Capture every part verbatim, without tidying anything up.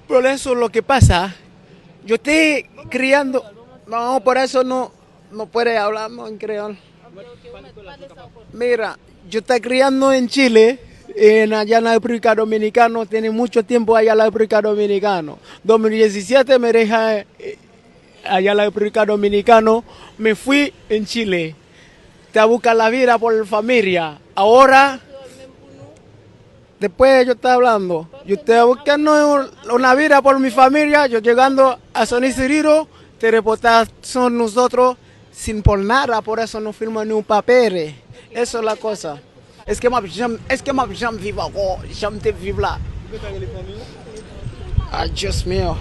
Por eso lo que pasa, yo estoy criando, no, por eso no, no puede hablar en creol. Mira, yo está criando en Chile, en allá en la República Dominicana, tiene mucho tiempo allá en la República Dominicana. Dos mil diecisiete me deja eh, allá en la República Dominicana, me fui en Chile. Te a buscar la vida por familia. Ahora, después yo estaba hablando, yo estaba buscando una vida por mi familia, yo llegando a San Isidro, te reportaron nosotros sin por nada, por eso no firmamos ni un papel. Eso es la cosa. Eske m ap janm, eske m ap janm viv ankò, jan m te viv la? Ah, Dios mío.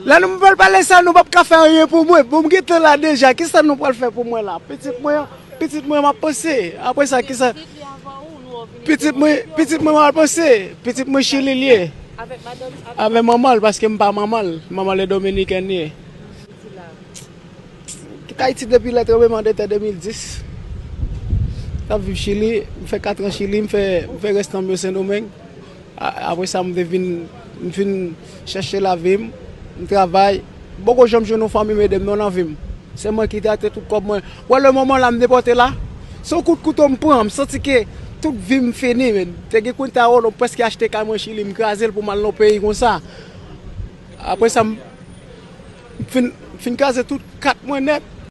Lè nou pral pale sa, nou p ap ka fè anyen pou mwen. Bon, m gentan la deja. Kisa nou pral fè pou mwen la? Pitit mwen, pitit mwen m ap panse. Apre sa, kisa? Pitit mwen, pitit mwen m ap panse. Pitit mwen Chili l ye. Avè manman l, paske m pa manman l. Manman l e dominikèn li ye. Kit Ayiti depi lè tranblemanntè de mil dis. M ap viv Chili, m fè kat an Chili, m fè, m fè rès tan m yo Sendomeng. A- Apre sa, m te vin, m vin chèche lavi m, m travay. M poko janm jwenn yon fanmi m ede m non nan vi m. Se mwen ki te achte tout kòb mwen. Wè le moman la m depòte la, se yon kout kouto m pran, m santi ke tout vi m fini, men. Te gen kounta wolo, m prèske achte kay mwen Chili, m kraze l pou m al nan peyi konsa. Apre sa, m fin, fin kraze tout kat mwen nèt.